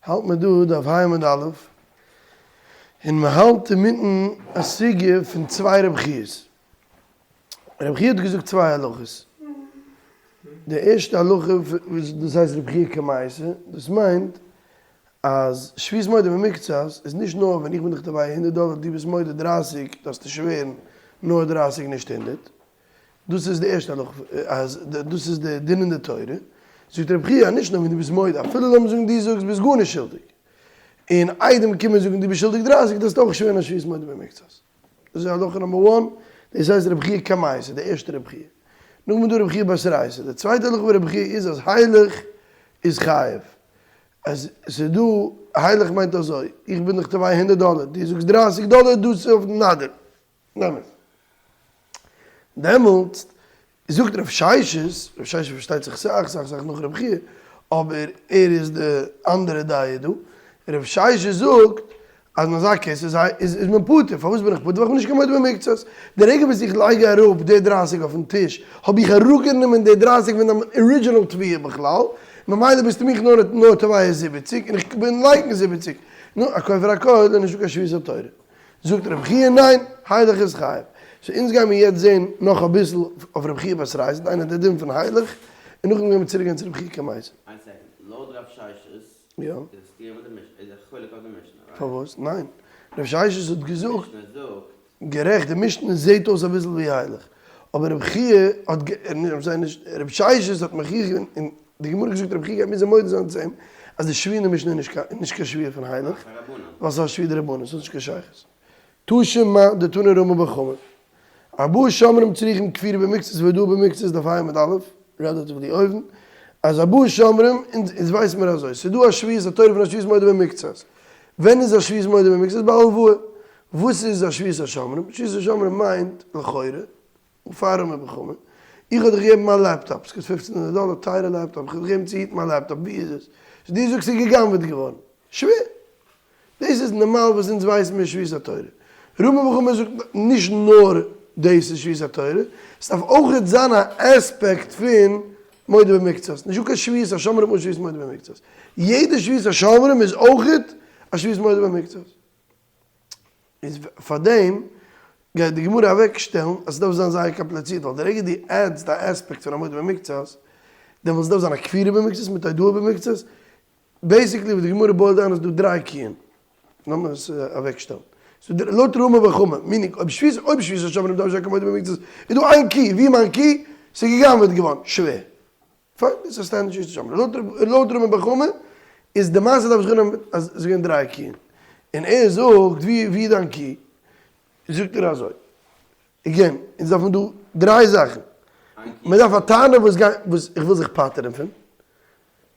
האלט מען דא דף ה' עמוד א', און מען האלט אינמיטן א סוגיא פון צוויי רב חיא'ס. רב חייא האט געזאגט צוויי הלכות. די ערשטע הלכה וואס דאס הייסט רב חייא קמייתא, דאס מיינט אז שבועת מודה במקצת איז נישט נאר ווען איך בין דיך תובע הונדערט דאלער דו ביסט מודה דרייסיג דארפסטו שווערן נאר דרייסיג נישט הונדערט. דאס איז די ערשטע הלכה אז דאס איז די דין אין די תורה, זאגט רבי חייא נישט נאר ווען דו ביסט מודה, אפילו לאמיר זאגן דו זאגסט ביסט גארנישט שולדיג, און עדים קומען זאגן דו ביסט שולדיג דרייסיג דארפסטו אויך שווערן א שבועת מודה במקצת. דאס איז הלכה number one, דאס הייסט רבי חייא קמייתא, די ערשטע רבי חייא. נאכדעם איז דא רבי חייא בתרייתא, די צווייטע הלכה פון רבי חייא איז אז הילך איז חייב, אז ס'איז דא, הילך מיינט אזוי, איך בין דיך תובע הונדערט דאלער, דו זאגסט דרייסיג דאלער, דאס איז אויף נאדיר. נעמען. דעמאלטס זאגט רב ששת, רב ששת פארשטייט זיך סאך סאך סאך נאך רב חייא, אבער ער איז די אנדערע דעה דא, רב ששת זאגט אז אין אזא case איז איז מען פטור, פארוואס בין איך פטור? ווייל איך בין נישט קיין מודה במקצת, די רגע וואס איך לייג אראפ די דרייסיג אויפן טיש, האב איך אראפגענומען די דרייסיג פון דיין original תביעה בכלל, ממילא ביסטו מיך נאר נאר תובע זיבעציג און איך בין לייקן זיבעציג, נו, א כופר הכל איז נישטא קיין שבועת התורה. זאגט רבי חייא ניין, הילך איז חייב. so אונז גיימיר יעצט זעהן נאך אביסל אויף רבי חייא בתרייתא, דהיינו די דין פון הילך, און נאכדעם גיימיר צוריק גיין צו רבי חייא קמייתא. איין second, לויט רב ששת יא. איז א סתירה מיט די משנה, איז א חולק אויף די משנה, right? פארוואס? ניין. רב ששת האט געזאגט. די משנה זאגט. גערעכט, די משנה זעהט אויס אביסל ווי הילך, אבער רבי חייא האט גע, רב ששת האט מוכיח געווען, און די גמרא האט געזאגט רבי חייא גייט מוזן מודה זיין צו אים, אז די שבועה אין די משנה איז נישט קיין שבועה פון הילך, ווייל ס'איז א שבועה דרבנן, ס'האט נישט קיין שייכות. תא שמע דתני רמי בר חמא, ארבעה שומרים צריכים כפירה במקצת והודאה במקצת דף ה' עמוד א', relatively אויבן, אז ארבעה שומרים, אונז ווייסן מיר אזוי, ס'איז דא א שבועת התורה פון א שבועת מודה במקצת. ווען איז א שבועת מודה במקצת? ביי הלוואה. וואס איז א שבועת השומרים? שבועת השומרים מיינט לכאורה, פאר רמי בר חמא, איך האב דיך געגעבן מיין לעפטאפ, ס'קאסט פופצן הונדערט דאלער, טייערע לעפטאפ, איך האב דיך געגעבן צו היטן מיין לעפטאפ, ווי איז עס? סאו דו זאגסט ס'איז גע'גנב'עט געווארן. שווער. דאס איז נארמאל וואס אונז ווייסן מיר שבועת התורה. רמי בר חמא זאגט נישט נאר דאס איז שבועת התורה, ס'דארף אויכעט זיין א aspect פון מודה במקצת, נישטא קיין שבועת השומרים אן שבועת מודה במקצת. יעדע שבועת השומרים איז אויכעט א שבועת מודה במקצת. איז פאר דעם גייט די גמרא אוועק שטעלן אז ס'דארף זיין זייער קאמפלעצירט ווייל די רגע דו add סט א aspect פון א מודה במקצת דעמאלטס דארף זיין א כפירה במקצת מיט הודאה במקצת, basically וואס די גמרא boil down איז דא דריי קיען, לאמיר עס אוועק שטעלן, לויט רמי בר חמא, meaning אויב שבועת אויב שבועת השומרים דארף נישט זיין קיין מודה במקצת איז דא איין קי, ווי מיין קי? ס'איז גע'גנב'עט געווארן, שווער. פיין, דאס איז סטענדערט שבועת השומרים. לויט רמי בר חמא איז די מעשה דארף זיך אנהייבן אז עס איז געווען דריי קיען, און ער זאגט ווי ווי איז דיין קי? זאגט ער אזוי, again, אונז דארפן דא דריי זאכן, מען דארף א טענה וואס גייט וואס איך וויל זיך פטר'ן פון,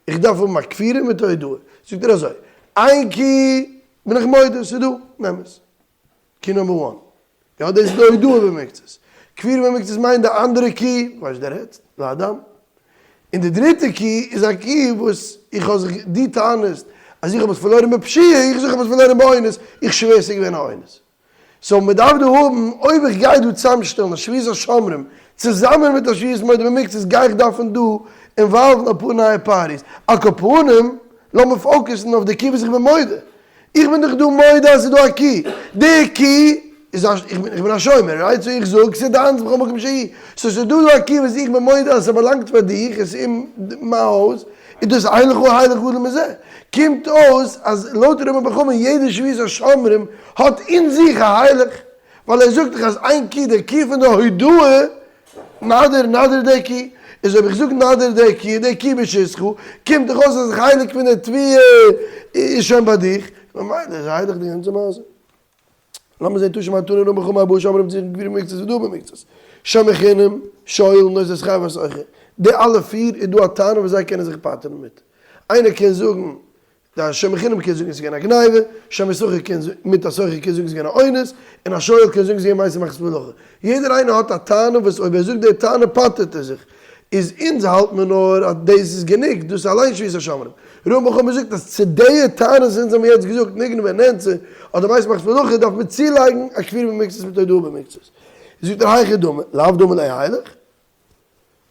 איך דארף האבן א כפירה מיט א הודאה, זאגט ער אזוי, איין קי בין איך מודה ס'איז דא, נעם עס. קי number one. יא דאס איז די הודאה במקצת. כפירה במקצת מיינט די אנדערע קי, ווייסט דער רעדט, לאדם. און די דריטע קי איז א קי וואס איך האב זיך, דו טענה'סט אז איך האב עס פארלוירן בפשיעה, איך זאג איך האב עס פארלוירן באונס, איך שווער ס'איז געווען א אונס. so מ'דארף דא האבן, אויב איך גיי דא צוזאמשטעלן א שבועת השומרים צוזאמען מיט א שבועת מודה במקצת גיי איך דארפן דא involve ן אפאר נייע parties. על כל פנים, לאמיר focus ן אויף די קי וואס איך בין מודה. איך בין דאך דא מודה אז ס'איז דא א קי, די קי איז א, איך בין א שומר, right? so איך זאג ס'איז דיינס בכל מקום שהיא, so ס'איז דא דא א קי וואס איך בין מודה אז ס'באלאנגט פאר דיך, עס איז אין מיין הויז, איז דאס אין לך הילך גדול מזה. קומט אויס אז לויט רמי בר חמא יעדע שבועת השומרים האט אין זיך א הילך, ווייל ער זאגט דאך אז איין קי, די קי פון די הודאה, נאדיר נאדיר די קי, איז אויב איך זאג נאדיר די קי און די קי ברשותך, קומט דאך אויס אז חלק פון די תביעה איז שוין ביי דיך, ממילא איז הייליג די גאנצע מעשה. לאמיר זעהן תא שמע תני רמי בר חמא ארבעה שומרים צריכים כפירה במקצת והודאה במקצת. שומר חינם, שואל, נושא שכר והשוכר. די אלע פיר איז דא א טענה וואס זיי קענען זיך פטר'ן מיט. איינער קען זאגן די שומר חינם קען זאגן עס איז געווען א גניבה, שומר שכר קען זאגן, מיט א שוכר קען זאגן עס איז געווען א אונס, און א שואל קען זאגן עס איז געווען מתה מחמת מלאכה. יעדער איינער האט א טענה וואס אויב ער זאגט די טענה פטר'ט ער זיך. איז אונז האלט מיר נאר אז דאס איז גענוג, דאס איז אליין שבועת השומרים. רמי בר חמא זאגט אז צו די טענות וואס אונז האבן יעצט געזאגט נגנבה ונאנסה אדער מתה מחמת מלאכה דארף מען צולייגן א כפירה במקצת מיט הודאה במקצת. זאגט ער היכי דמי, לאו דמי ליה הילך.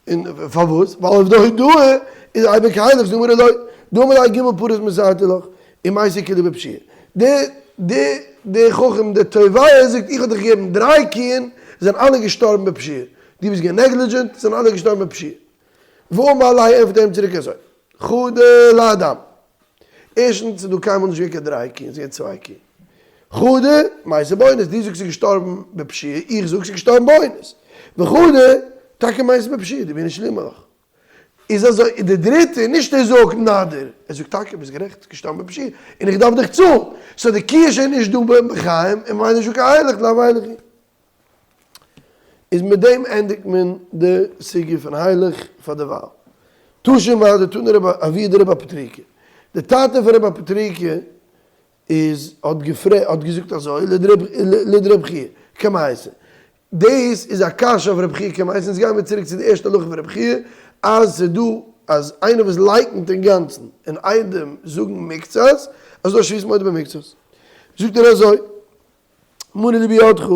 און פארוואס? ווייל אויף די הודאה איז אייביג הילך, זאגט די גמרא לא, דאמר ליה ג' פרות מסרתי לך. ומתו כולהו בפשיעה. דער דער דער חכם דער תובע זאגט איך האב דיך געגעבן דריי קיען זענען אלע געשטארבן בפשיעה, דו ביסט געווען negligent זענען אלע געשטארבן בפשיעה. ואמר ליה ענטפערט ער אים צוריק אזוי, חדא לאדם, ערשטנס איז דא קיינמאל נישט געווען קיין דריי קיען, ס'איז געווען צוויי קיען. חדא, מתו באונס, דו זאגסט ס'איז געשטארבן בפשיעה, איך זאג ס'איז געשטארבן באונס. וחדא, טאקע מתו בפשיעה, דבעינא שלומי לך. איז אזוי, און די דריטע, נישט ער זאגט נאדיר, ער זאגט טאקע ביסט גערעכט, ס'איז געשטארבן בפשיעה, און איך דארף דיך צאלן. so די קי איז שוין נישט דא בחיים, און ממילא נישטא קיין הילך, לאו הילך היא. איז מיט דעם ענדיגט מען די סוגיא פון הילך פאר דערווייל. תא שמע דתנא רבי אבוה דרבי אפוטריקא, די טאטע פון רבי אפוטריקא איז האט געפרע האט געזאגט אזוי לדרבי חייא קמייתא, דאס איז א קשיא אויף רבי חייא קמייתא, אונז גייען מיר צוריק צו די ערשטע הלכה פון רבי חייא אז ס'איז דא אז איינער וואס לייקנט אינגאנצן און עדים זאגן מקצת אז דא שבועת מודה במקצת, זאגט ער אזוי. מנה לי בידך,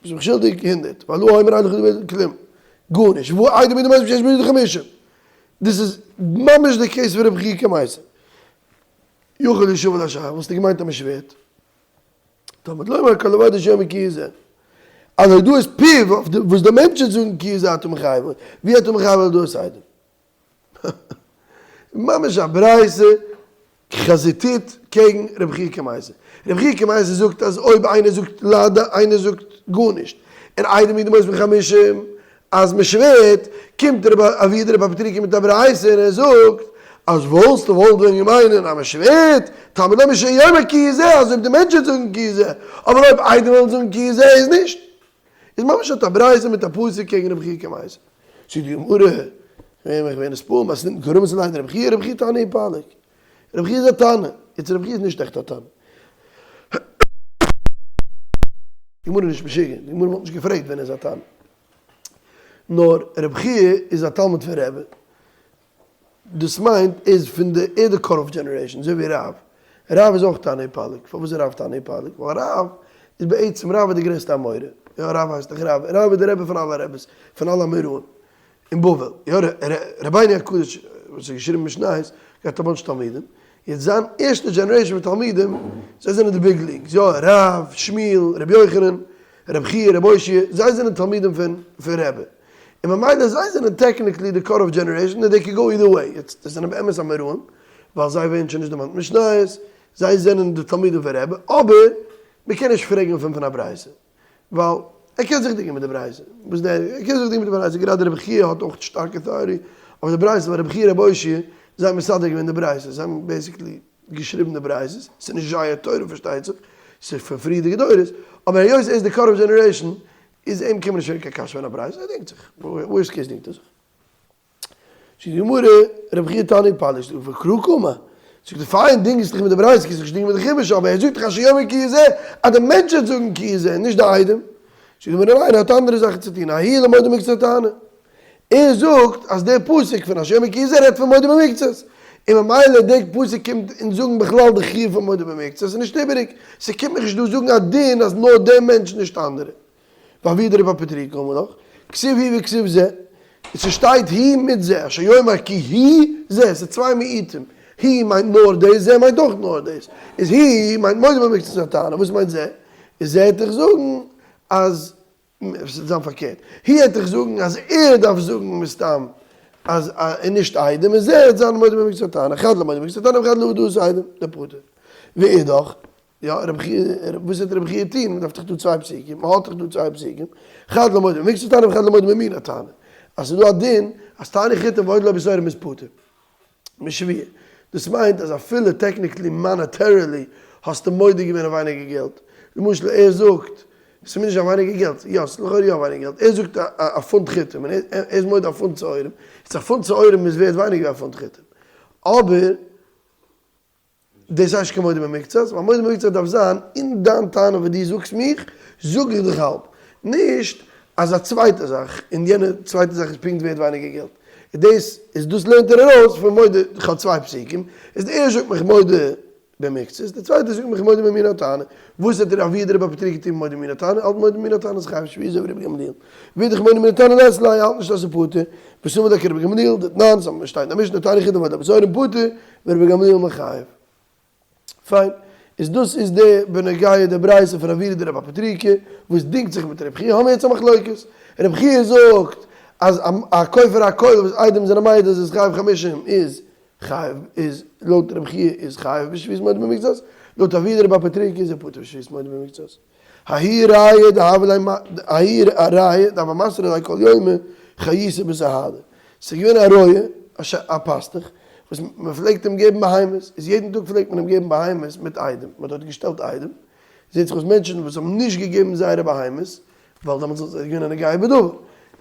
ביסט מיך שולדיג הונדערט, והלא אומר אין לך דברי כלום, גארנישט, והא עדים עדים עדים שיש בידו חמישים, דאס איז ממש די case פון רבי חייא קמייתא, יכול ישבע לשאר, וואלסטו געמיינט אז מען שווערט, תלמוד לומר כל העד שיאמר כי הוא זה, אז הודאת פיו אויף וואס די מענטשן זאגן כי הוא זה אתה מחייב, ווי אתה מחייב על הודאת עדים? ממש א ברייתא חזיתית קעגן רבי חייא קמייתא. רבי חייא קמייתא זאגט אז אויב איינער זאגט לידע איינער זאגט גארנישט און עדים עדים מות בחמישים אז מען שווערט, קומט רבי אבוה דרבי אפוטריקא מיט א ברייתא און ער זאגט אז וואלסטו וואלט ווען געמיינען אז מען שווערט, תלמוד לומר שיאמר כי זה אז אויב די מענטשן זאגן כי זה, אבער אויב עדים וועלן זאגן כי זה איז נישט. איז ממש האט א ברייתא מיט א פסוק קעגן רבי חייא קמייתא. זאגט די גמרא, וועם איך ווען עס פאר אז ס'ניתן קרבן צו ליידן רבי חייא, רבי חייא תנא ופליג. רבי חייא איז א תנא, יעצט רבי חייא איז נישט עכט א תנא. די גמרא איז נישט משוגע, די גמרא וואלט נישט געפרעגט ווען ער איז א תנא. נאר רבי חייא איז א תלמיד פון רבי, דאס מיינט ער איז פון די ער די cut off generation אזוי ווי רב, רב איז אויך תנא ופליג, פארוואס איז רב תנא ופליג? ווייל רב איז בעצם רב איז די גרעסטע אמורא, יא רב הייסט דאך רב, רב איז די רבי פון אלע רביס, פון אלע אמוראים אין בבל, יא רבינו הקדוש וואס האט געשריבן משניות געהאט א bunch תלמידים, יעצט זיין ערשטע generation פון תלמידים זיי זענען די big leagues, יא רב, שמואל, רבי יוחנן, רבי חייא, רבי אושעיא, זיי זענען תלמידים פון פון רבי. און ממילא זיי זענען technically די cut off generation און they could go either way, יעצט דאס זענען באמת אמוראים ווייל זיי ווערן שוין נישט דערמאנט אין משניות, זיי זענען די תלמידים פון רבי, אבער מען קען נישט פרעגן אויף אים פון א ברייתא, ווייל ער קען זיך דינגען מיט די ברייתא, וואס דער ער קען זיך דינגען מיט די ברייתא, גראדע רבי חייא האט אויך שטארקע theory אויף די ברייתא, ווייל רבי חייא רבי אושעיא זיי האבן מסדר געווען די ברייתא, זיי האבן basically געשריבן די ברייתות, ס'איז נישט זייער תורה פארשטייט זיך, ס'איז פון פריערדיגע דורות, אבער היות ער איז די cut off generation איז אים קען מען נישט פרעגן קיין קשיא פון א ברייתא, ער דינגט זיך, worst case דינגט ער זיך. זאגט די גמרא, רבי חייא תנא ופליג, וקרא קאמר, זאגט ער פיין דינגסט דיך מיט די ברייתא קענסט זיך נישט דינגען מיט די חומש, אבער ער זאגט דאך אשר יאמר כי הוא זה, אז די מענטש וועט זאגן כי הוא זה, נישט די עדים. זאגט די גמרא ניין, ער האט אנדערע זאכן צו טון, ההוא למודה במקצת הטענה. ער זאגט אז דער פסוק פון אשר יאמר כי הוא זה רעדט פון מודה במקצת, און ממילא דער פסוק קומט אונז זאגן בכלל די חיוב פון מודה במקצת איז נישט איבעריג, ס'קומט מיך נישט דא זאגן א דין אז נאר דער מענטש נישט אנדערע. ואבוה דרבי אפוטריקא אמר לך, כתיב הוא וכתיב זה, ס'שטייט הוא מיט זה, אשר יאמר כי הוא זה, ס'איז צוויי מיעוטים, הוא מיינט נאר דאס, זה מיינט אויך נאר דאס, איז הוא מיינט מודה במקצת הטענה, וואס מיינט זה? איז זה העט איך זאגן אז עס וועט זיין פארקערט, הוא העט דיך זאגן אז ער דארף זאגן מסתם אז און נישט עדים, און זה העט זיין מודה במקצת הטענה, חד למודה במקצת הטענה וחד להודאת עדים, דפטור. ואידך, יא, רבי חייא, וואס וועט רבי חייא טון, מען דארף דאך דא צוויי פסוקים, מען האט דאך דא צוויי פסוקים, חד למודה במקצת הטענה וחד למודה במין הטענה, אז ס'איז דא א דין אז טענו חיטים והודה לו בשעורים איז פטור. משבועה. דאס מיינט אז אפילו technically monetarily האסטו מודה געווען אויף ווייניגער געלט. למשל ער זאגט, ס'מוז נישט זיין ווייניגער געלט, יא ס'איז לכאורה יא ווייניגער געלט, ער זאגט א פונט חיטים און ער איז מודה א פונט שעורים, איז א פונט שעורים איז ווערט ווייניגער ווי א פונט חיטים. אבער דאס הייסט נישט קיין מודה במקצת, ווייל מודה במקצת דארף זיין אין דיין טענה וואס דו זאגסט מיך, זאג איך דיך האלב, נישט אז א צווייטע זאך, און יענע צווייטע זאך איז פונקט ווערט ווייניגער געלט. איז דאס איז דאס לערנט ער ארויס פון מודה, איך האב צוויי פסוקים, איז די ערשטע זאגט מיך מודה במקצת, די צווייטע זאגט מיך מודה במין הטענה, וואס האט ר' אבוה דרבי אפוטריקא געטון מודה במין הטענה, האלט מודה במין הטענה איז חייב שבועה אזוי ווי רבי גמליאל, ואידך מודה במין הטענה לית ליה האלט נישט אז ס'איז פטור, וסבר לה כרבי גמליאל, דתנן, ס'שטייט אין א משנה, טענו חיטים והודה לו בשעורים פטור, ורבי גמליאל מחייב. פיין. איז דאס איז די בנוגע די ברייתא פון אבוה דרבי אפוטריקא וואס דינגט זיך מיט רבי חייא האמיר יעצט א מחלוקת. רבי חייא זאגט אז א כופר הכל וואס עדים זענען מעיד אז עס איז חייב חמישים איז חייב איז לויט רבי חייא איז חייב בשבועת מודה במקצת, לויט אבוה דרבי אפוטריקא איז ער פטור בשבועת מודה במקצת. ההיא רעיא דהוה ליה ההיא רעיא דהוה מסרי ליה כל יומא חיותא בסהדי, ס'איז געווען א רועה, א פאסטוך, וואס מען פלעגט אים געבן בהמות, איז יעדן טאג פלעגט מען אים געבן בהמות מיט עדים, מען האט דארט געשטעלט עדים, זעט זיך אויס מענטשן וואס האבן נישט געגעבן זייערע בהמות, ווייל דעמאלטס וואלט עס געווען א נגיעה בדבר,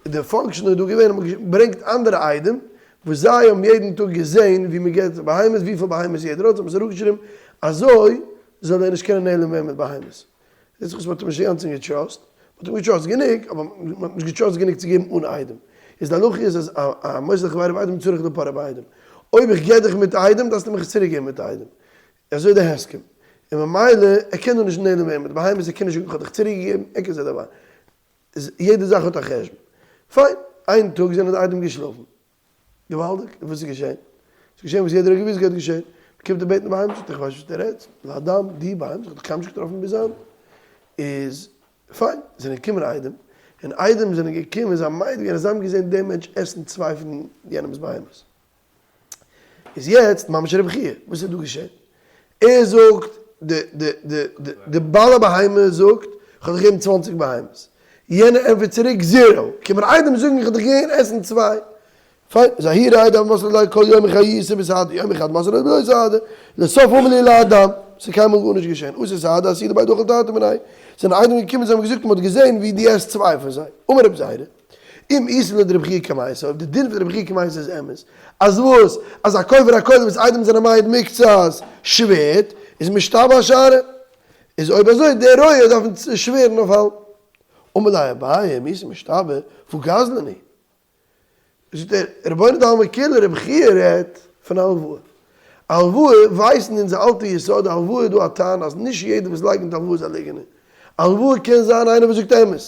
איז די function איז דא געווען אז מען האט געברענגט אנדערע עדים, וואס זיי האבן יעדן טאג געזען ווי מען געבט בהמות, וויפיל בהמות יעדער האט, זיי האבן עס אראפגעשריבן, אזוי זאל ער נישט קענען נעלם ווערן מיט בהמות. זעט זיך אויס מ'האט אים נישט אינגאנצן גע trust, מ'האט אים גע trust גענוג, אבער מ'האט נישט גע trust גענוג צו געבן אן עדים. איז די הלכה איז אז א מוסר לחבירו בעדים צריך לפרעו בעדים. אויב איך געב דיך מיט עדים דארפסטו מיך עס צוריק געבן מיט עדים. אזוי איז די הסכם. און ממילא ער קען דא נישט נעלם ווערן מיט בהמות, ער קען נישט זאגן איך האב דיך צוריק געגעבן, ער קען זיי דערווייל. איז יעדע זאך האט א חשבון. פיין, איין טאג זענען די עדים געשלאפן. געוואלדיג! און וואס איז געשען? ס'איז געשען וואס יעדער האט געוואוסט גייט געשען. מ'קומט אים בעטן די בהמות, זאגט ער איך ווייס נישט וואס דו רעדסט, להדם, די בהמות, איך האב דיך קיינמאל נישט געטראפן ביז היינט. איז פיין, זענען געקומען עדים, און עדים זענען געקומען, זיי האבן מעיד געווען אז זיי האבן געזען דעם מענטש עסן צוויי פון יענעמ'ס בהמות. איז יעצט ממש רבי חייא, וואס איז דא געשען? ער זאגט, די די די די די בעל הבהמה זאגט, איך האב דיך געגעבן צוואנציג בהמות. יענער ענטפערט צוריק zero. קומען עדים זאגן איך האב דיך געגעבן עסן צוויי. פיין, איז ההוא רעיא דהוה מסרי ליה כל יומא חיותא בסהדי יומא חד מסרי ליה בלא סהדי, לסוף אמר להו להדם, ס'איז קיינמאל גארנישט געשען, אתו סהדי אתו לבי דאכל תרתי מינייהו, זענען עדים געקומען זיי האבן געזאגט מ'האט געזען ווי דו עסט צוויי פון זיי, אמר רבי זירא, אם איתא לדרבי חייא קמייתא, אויב די דין פון רבי חייא קמייתא איז אמת, אז וואס? אז א כופר הכל וואס עדים זענען מעיד מקצת שווערט, איז משתבע אשארא. איז אויב אזוי דער רועה דארף שווערן אויף האלב. אמר ליה אביי, אם איתא משתבע, והא גזלן הוא. זאגט ער, רבונו דעלמא כולא רבי חייא רעדט פון הלוואה. הלוואה ווייסן אונזער אלטע יסוד, הלוואה איז דא א טענה אז נישט יעדער וואס לייקנט הלוואה איז א ליגענער. הלוואה קען זיין איינער וואס זאגט אמת.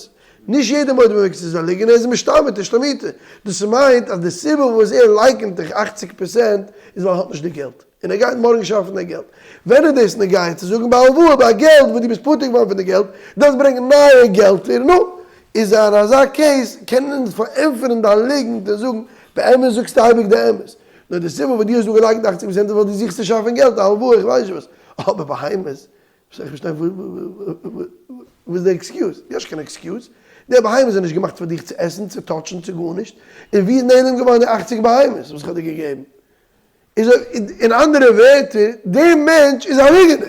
נישט יעדער מודה במקצת איז א ליגענער, ער איז משתמט השתמותה. דאס מיינט אז די סיבה וואס ער לייקנט דיך אכציג פערסענט איז ווייל ער האט נישט די געלט. און ער גייט מארגן שאפן די געלט. ווען איז דאס נוגע צו זאגן ביי הלוואה ביי געלט וואס דו ביסט פטור געווארן פון די געלט, דארפסט ברענגען נייע געלטער, נו, איז אין אזא case קענען אונז פארענטפערן דיין ליגנט און זאגן, באמת זאגסטו אייביג די אמת, נאר די סיבה וואס דו האסט דא געלייקנט אכציג פערסענט איז ווייל דו זוכסט צו שאפן געלט, א הלוואה, איך ווייס נישט וואס, אבער בהמות, וואס איך פארשטיי וואס איז די excuse? דו האסט קיין excuse, די בהמות זענען נישט געמאכט פאר דיך צו עסן, צו touch ן, צו גארנישט, און ווי איז נעלם געווארן די אכציג בהמות וואס איך האב דיר געגעבן? איז אין אנדערע ווערטער, דער מענטש איז א ליגענער.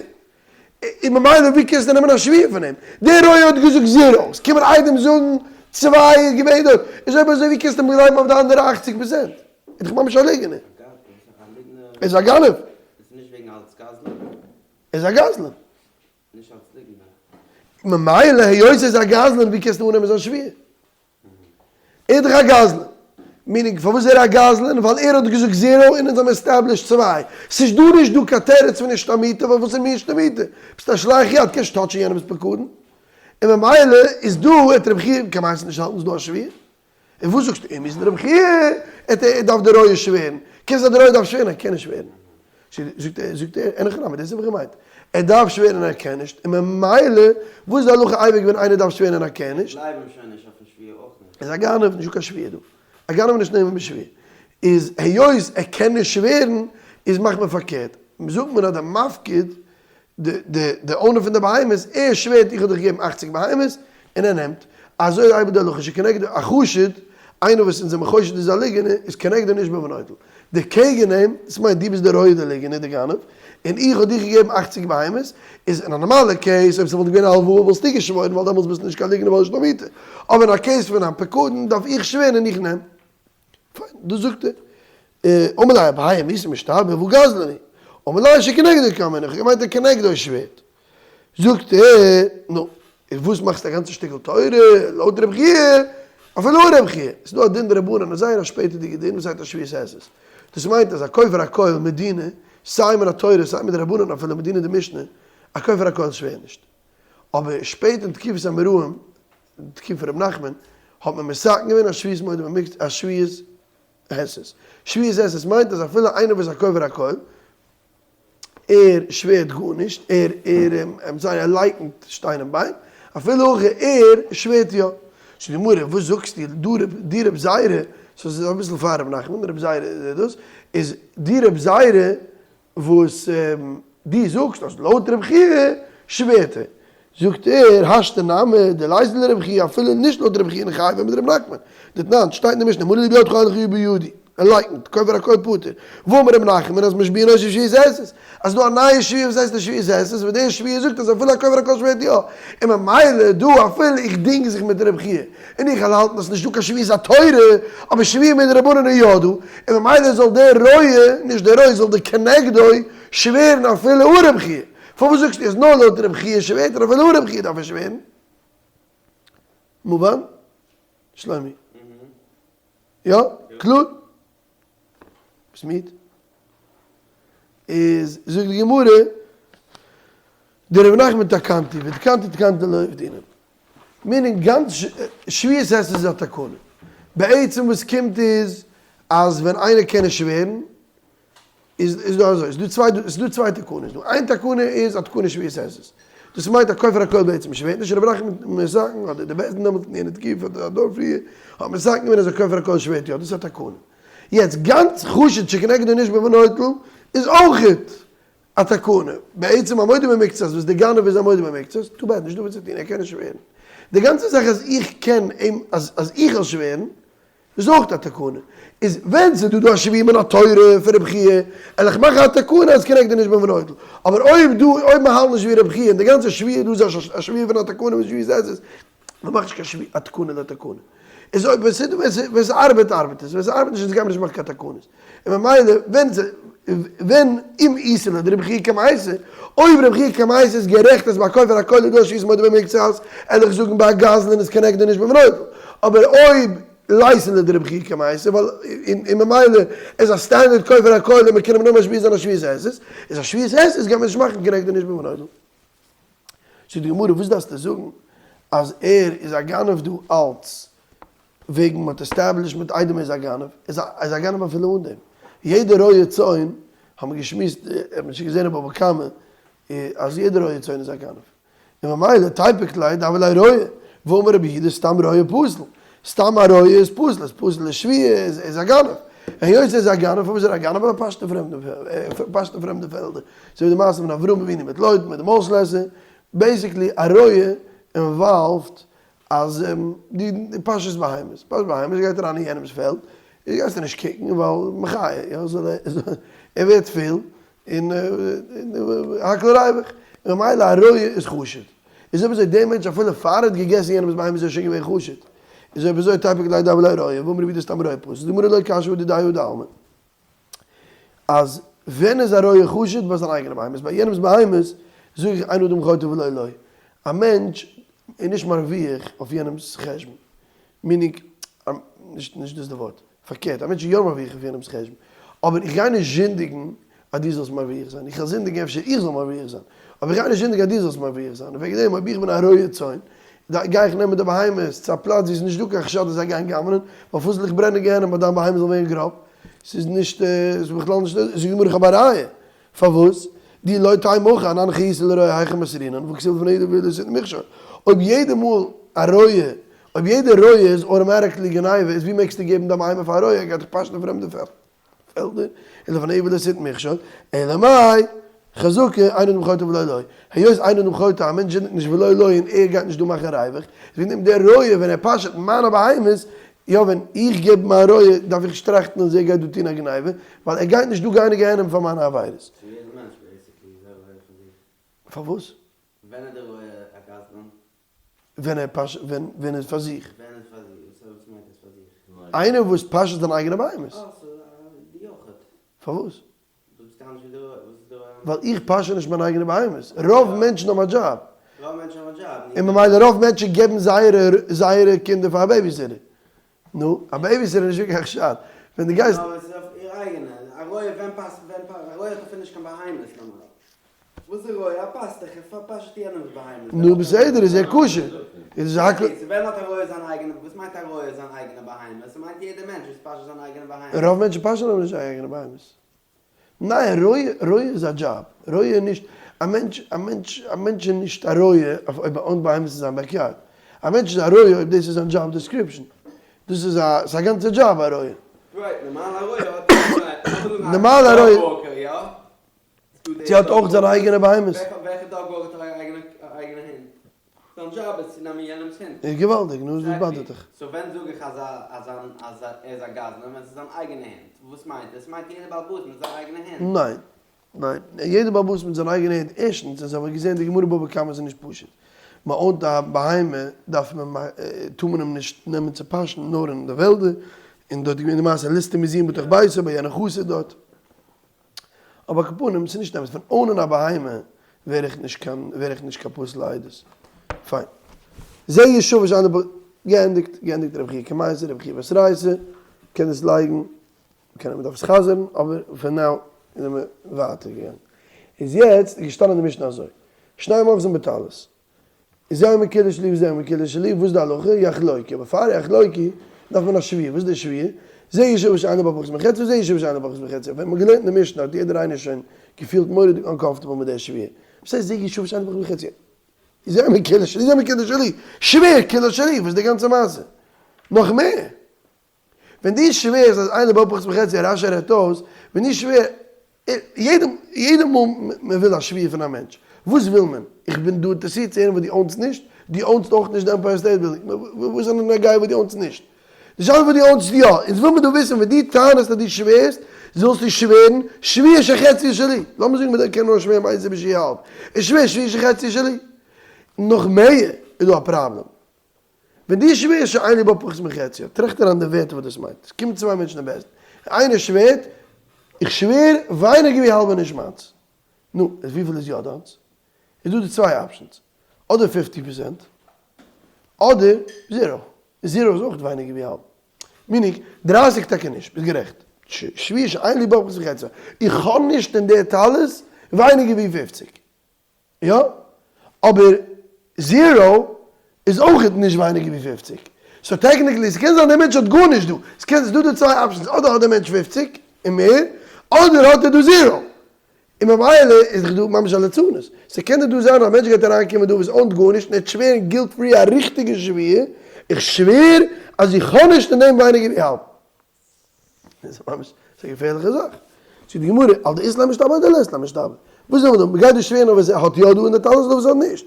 און ממילא ווי קענסטו נעמען א שבועה פון אים? דער רועה האט געזאגט zero, עס קומען עדים זאגן צוויי איז געווען דארט, איז אויב אזוי ווי קענסטו אים גלייבן אויף די אנדערע אכציג פערסענט? איז דאך ממש א ליגענער. ער איז א גנב. ער איז א גזלן. ממילא היות ער איז א גזלן ווי קענסטו אננעמען זיין שבועה? ער איז דאך א גזלן. meaning פארוואס איז ער א גזלן? ווייל ער האט געזאגט zero און אונז האבן established צוויי. ס'איז דא נישט דא קיין תירוץ פון השתמותה ווייל וואס איז מיר השתמותה? ביסט א שלח יד קענסט touch ן יענעמ'ס פקדון. און ממילא איז דא וועט רבי חייא קיין מיינסט נישט האלטן ס'איז דא א שבועה. און וואס זאגסטו אים איז רבי חייא ער דארף די רועה שווערן. קען זיין די רועה דארף שווערן ער קען נישט שווערן. זאגט ער, זאגט ער, אין הכי נמי, דאס האב איך געמיינט. ער דארף שווערן און ער קען נישט, און ממילא, וואס איז די הלכה אייביג ווען איינער דארף שווערן און ער קען נישט? גלייב אים שוין נישט אויפן שבועה אויך נישט. איז א גנב, נישטא קיין שבועה דא. א גנב איז נישט נאמן בשבועה. איז היות ער קען נישט שווערן, איז מאכט מען פארקערט. זאגט מען אז דער מפקיד, די די די owner פון די בהמות, ער שווערט איך האב דיך געגעבן אכציג בהמות, און ער נעמט. אזוי איז אייביג די הלכה שכנגדו א חשוד, איינער וואס אונז זעמיר חושד איז א ליגענער, איז כנגדו נשבע ונוטל. די קעגן אים, דאס מיינט דו ביסט דער רועה דער ליגענער דער גנב, און איך האב דיך געגעבן אכציג בהמות, איז אין א נארמאלע case אויב ס'וואלט געווען א הלוואה וואלסטו געשוואוירן ווייל דעמאלטס ביסטו נישט קיין ליגענער ווייל נישט אמיתה, אבער אין א case פון א פקדון דארף איך שווערן און איך נעם. פיין, דאס זאגט ער. אמר ליה אביי אם איתא משתבע והא גזלן הוא. אמר ליה שכנגדו קאמינא, איך האב געמיינט דער כנגדו שווערט. זאגט ער, נו, און וואס מאכסטו א גאנצע שטיקל תורה לויט רבי חייא, אפילו אן רבי חייא, ס'איז דא א דין דרבנן, א זייער א שפעטערדיגע דין וואס הייסט א שבועת הסת, דאס מיינט אז א כופר הכל מדינא, סיי מן התורה סיי מדרבנן אפילו מדינא דמשנה, א כופר הכל שווערט נישט. אבער שפעט אין תקופת האמוראים, תקופה פון רבי נחמן, האט מען מתקן געווען א שבועת מודה במקצת, א שבועת הסת. שבועת הסת מיינט אז אפילו איינער וואס איז א כופר הכל. ער שווערט גארנישט, ער ער איים sorry ער לייקנט שטיין און ביין, אפילו הכי ער שווערט יא. זאגט די גמרא, וואס זאגסטו דו רב זירא, so ס'איז אביסל פאר רב נחמן, רב זירא איז דאס, איז די רב זירא וואס דו זאגסט אז לויט רב חייא שווערט ער, זאגט ער, השתא נמי דלית לרב חייא אפילו נישט לויט רב חייא ניחייב מיט רב נחמן, דתנן, שטייט אין די משנה, מנה לי בידך אין לך בידי, ער לייקנט, כופר הכל פטור, ואמר רב נחמן אז משביעין אותו שבועת הסת, אז ס'דא א נייע שבועה וואס הייסט די שבועת הסת, וואס די שבועה זאגט אז אפילו א כופר הכל שווערט יא, און ממילא דא אפילו איך דינג זיך מיט רב חייא, און איך וועל האלטן אז ס'נישט דא קיין שבועת התורה, אבער שבועה מדרבנן איז יא דא, און ממילא זאל דער רואה, נישט דער רואה, זאל דער כנגדו שווערן אפילו אן רב חייא. פארוואס זאגסטו אז נאר לויט רב חייא שווערט ער אפילו אן רב חייא דארף ער שווערן? מובן? שלומי? יא? קלאר? ביסט מיד? איז זאגט די גמרא, דרב נחמן תקנתא, ותקנתא תקנתא לא עבדינן. meaning גאנץ שבועת הסת איז א תקנה. בעצם וואס קומט איז אז ווען איינער קען נישט שווערן, איז איז דא אזוי, איז דא צוויי איז דא צוויי תקנות דא, איין תקנה איז א תקנה שבועת הסת, דאס מיינט א כופר הכל בעצם שווערט נישט, רבי נחמן מתקן אדער די בית דין דעמאלטס אין יענע תקופה אדער א דור פריער האט מתקן געווען אז א כופר הכל שווערט יא, דאס איז א תקנה. יעצט גאנץ חשוד שכנגדו נשבע ונוטל איז אויכעט א תקנה, בעצם א מודה במקצת וואס די גנב איז א מודה במקצת, too bad נישט דא וואס צו טון ער קען נישט שווערן, די גאנצע זאך אז איך קען אים אז אז איך זאל שווערן איז אויך א תקנה, איז ווען ס'איז דא דא א שבועה מן התורה פון רבי חייא, על איך מאכן א תקנה אז כנגדו נשבע ונוטל, אבער אויב דא אויב מ'האלט נישט ווי רבי חייא און די גאנצע שבועה דא איז א שבועה פון א תקנה וואס שבועת הסת, מ'מאכט נישט קיין שבועה א תקנה לתקנה, איז אויב ווען ס'איז דא ווען ס'ארבעט ארבעט עס, ווען ס'ארבעט נישט אונז גיימיר נישט מאכן קיין תקנות, און ממילא ווען ווען אם איתא לדרבי חייא קמייתא, אויב רבי חייא קמייתא איז גערעכט אז ביי כופר הכל איז דא שבועת מודה במקצת, על איך זאגן ביי א גזלן איז כנגדו נשבע ונוטל, אבער אויב ליתא לדרבי חייא קמייתא, ווייל און ממילא איז א סטענדערט כופר הכל און מ'קען אים נאר משביע זיין א שבועת הסת, איז א שבועת הסת גייט מען נישט מאכן כנגדו נשבע ונוטל. זאגט די גמרא וואס דארפסטו זאגן אז ער איז א גנב דא אלץ וועגן מ'האט עסטעבלישט מיט עדים ער איז א גנב, ער איז א גנב אפילו אן דעם, יעדע רועה צאן האט מען געשמועסט האט מען שוין געזען אין בבא קמא אז יעדע רועה צאן איז א גנב, און ממילא תיפוק ליה דהוה ליה רועה, ואמר רבי יהודה סתם רועה פסול, סתם א רועה איז פסול, איז פסול לשבועה, איז איז א גנב, היות ער איז א גנב פארוואס איז ער א גנב ווייל ער פאשט אין פרעמדע פאשט אין פרעמדע פעלדער, אזוי ווי די מעשה פון אברהם אבינו מיט לוט מיט דעם אויסלעזער, basically א רועה involved אז די פאשעסט בהמות, פאשט בהמות גייט אריין אין יענעמס פעלד, איז גייסטו נישט קוקן ווייל מחיה, יא, זאל ער, ער ווערט פול, און הכל ריווח, און ממילא א רועה איז חשוד. איז אויב אזוי דער מענטש אפילו פאר ער האט געגעסן יענעמס בהמות איז ער שוין געווען חשוד. איז אויב אזוי תיפוק ליה דהוה ליה רועה, ואמר רבי יהודה סתם רועה פסול, די גמרא לא קשיא הא דידיה הא דעלמא. אז ווען איז א רועה חשוד? ביי זיין אייגענע בהמות, ביי יענעמס בהמות זאג איך אין אדם חוטא ולא לו, א מענטש איז נישט מרוויח אויף יענעמס חשבון, meaning, נישט דאס איז די ווארט, פארקערט, א מענטש איז יא מרוויח אויף יענעמס חשבון, אבער איך גיי נישט זינדיגן אז דו זאלסט מרוויח זיין, איך וועל זינדיגן אפשר איך זאל מרוויח זיין, אבער איך גיי נישט זינדיגן אז דו זאלסט מרוויח זיין, און וועגן דעם אויב איך בין א רועה צאן, גיי איך נעמען די בהמות צו א פלאץ וואו עס איז נישט דא קיין חשד אז זיי גייען גנב'נען, ווייל פארוואס זאל איך ברענען גיהנום אז דיין בהמה זאל ווערן גראב? ס'איז נישט, ס'איז בכלל נישט, זאגט די גמרא איך האב א ראיה, פארוואס? דאי לא תימא הכי אנן חיותא לרועה היכי מסרינן והכתיב לפני עור לא תתן מכשול, אויב יעדע מאל א רועה, אויב יעדע רועה איז automatically גניבה איז ווי מעגסטו געבן דיין בהמה פאר א רועה ער גייט דאך פאשן אין פרעמדע פעלדער, און לפני עור לא תתן מכשול, אלא מאי, חזקה, אין אדם חוטא ולא לו, היות אין אדם חוטא א מענטש זינדיגט נישט ולא לו און ער גייט נישט דא מאכן ריווח, איז וועגן דעם דער רועה ווען ער פאשעט מיינע בהמות, יא ווען איך געב מיין רועה דארף איך נישט טראכטן אז ער גייט דא טון א גניבה, ווייל ער גייט נישט דא גיין אין גיהנום פאר מיינע עבירות. סאו יעדע מענטש basically איז א רועה פאר זיך. פארוואס? ווען איז דער רועה א גזלן? ווען ער פאשעט ווען ווען איז פאר זיך. ווען איז פאר זיך? וואס מיינט עס פאר זיך? איינער וואס פאשעט זיין אייגענע בהמות. אה סאו די יחיד. פארוואס? דו ביסט אנדערש ווי די רועה, וואס איז די רועה? ווייל איך פאשע נישט מיינע אייגענע בהמות. רוב מענטשן האבן א דזשאב. רוב מענטשן האבן א דזשאב. און ממילא רוב מענטשן געבן זייערע זייערע קינדער פאר א babysitter. נו, א babysitter איז נישט קיין חשד. ווען דו גייסט. נאר ווען ס'איז אויף איר אייגענע. א רועה ווען פאסט ווען פאסט א רועה האט אפילו נישט קיין בהמות נארמאל. וואס איז רועה? א פאסטעך ער פארפאשעט יענעמס בהמות. נו בסדר איז ער כשר. איז עס הכל. ווען האט א רועה זיין אייגענע וואס מיינט א רועה זיין אייגענע בהמה? ס'מיינט יעדער מענטש וואס פאשעט זיין אייגענע בהמה. רוב מענטשן פאשען אבער נישט זייער אייגענע בהמות. ניין, רועה, רועה איז א דזשאב. רועה איז נישט, א מענטש, א מענטש, א מענטש איז נישט א רועה אויב ער own ט בהמות אין זיין backyard. א מענטש איז א רועה אויב דאס איז זיין job description. דאס איז א, ס'איז א גאנצע דזשאב א רועה. right, נארמאל א רועה האט נארמאל א רועה. צו האט אויך זיינע אייגענע בהמות. וועלכע dog walker האט א אייגענע הונט? זיין דזשאב איז צו נעמען יענעמס הונט. איז געוואלדיג, נו וואס באדערט דיך? so ווען זאג איך אז אז ער איז א גזלן ווען ס'איז זיין אייגענע הונט? וואס מיינט עס? מיינט יעדער בעל הבית מיט זיין אייגענע הונט? ניין. ניין. יעדער בעל הבית מיט זיין אייגענע הונט. ערשטנס, אונז האבן געזען די גמרא בבא קמא איז נישט פשוט. מען own ט א בהמה דארף מען טאר מען אים נישט נעמען צו פאשן נאר אין די וועלדער, און דארט איז געווען די מעשה ליסטים מזויין בתוך ביתו ביי יענע חסיד דארט. אבער על כל פנים, ס'איז נישט אמת, פון own ען א בהמה ווער איך נישט קיין, ווער איך נישט קיין פסול עדות. פיין. זה ישוב שאין לבו, געענדיגט, געענדיגט רבי חייא קמייתא, רבי חייא בתרייתא, קען עס לייגן, קען מען דארף עס חזר'ן, אבער פאר now זענען מיר ווייטער געגאנגען. איז יעצט איז געשטאנען אין די משנה אזוי, שנים אוחזין בטלית. זה אומר כולה שלי וזה אומר כולה שלי, וואס איז די הלכה? יחלוקו, אבער פאר יחלוקו דארף מען א שבועה, וואס איז די שבועה? זה ישבע שאין לי בה פחות מחצי וזה ישבע שאין לי בה פחות מחצי, ווען מ'האט געלערנט אין די משנה האט יעדער איינער שוין געפילט מורא'דיג uncomfortable מיט די שבועה, וואס הייסט זה ישבע שאין לי בה פחות מחצי? זה אומר כולה שלי וזה אומר כולה שלי, שווער כולה שלי, וואס איז די גאנצע מעשה? נאך מער, ווען דו שווערסט אז אין לי בה פחות מחצי, רש"י רעדט אויס, ווען דו שווער, יעדע יעדע מאל מען וויל א שבועה פון א מענטש, וואס וויל מען? איך בין דא אינטערעסירט צו הערן וואס דו own סט נישט, דו own סט אויך נישט די עמפייער סטעיט בילדינג, וואס איז נוגע וואס דו own סט נישט? די שאלה איז וואס דו own סט יא, אונז וויל מען דא וויסן ווען דו טענה'סט אז דו שווערסט, זאלסטו שווערן שבועה שחציה שלי, לאמיר זאגן מען קען נאר שווערן איינס איבער שיעור האלב, איך שווער שבועה שחציה שלי. נאך מער איז דא א פראבלעם, ווען דו שווערסט שאין לי בה פחות מחציה, טראכט אריין די ווערטער וואס דאס מיינט. עס קומען צוויי מענטשן אין בית דין, איינער שווערט, איך שווער ווייניגער ווי האלב איז נישט מיינס. נו, איז וויפיל איז יא דיינס? איז דא די צוויי options, אדער fifty percent, אדער zero. zero איז אויך ווייניגער ווי האלב. meaning, דרייסיג טאקע נישט, ביסט גערעכט. שבועה שאין לי בה פחות מחציה, איך האב נישט אין די טלית ווייניגער ווי פופציג. יא, אבער zero איז אויכעט נישט ווייניגער ווי פופציג. so technically ס'קען זיין דער מענטש האט גארנישט דא. ס'קען ס'דא דא צוויי options, אדער האט דער מענטש פופציג און מער, אדער האט ער דא zero. און ממילא איז דאך דא ממש א ליצנות. ס'קען דאך דא זיין אז א מענטש גייט אריינקומען דא וואס own ט גארנישט און ער וועט שווערן guilt free א ריכטיגע שבועה, איך שווער אז איך האב נישט אין דעם ווייניגער ווי האלב. דאס איז ממש א געפערליכע זאך. זאגט די גמרא, על דאית ליה משתבע על דלית ליה משתבע. וואס זאל מען דא? מ'גייט דא שווערן אויף וואס ער האט יא דא אין די טלית אדער וואס ער האט נישט.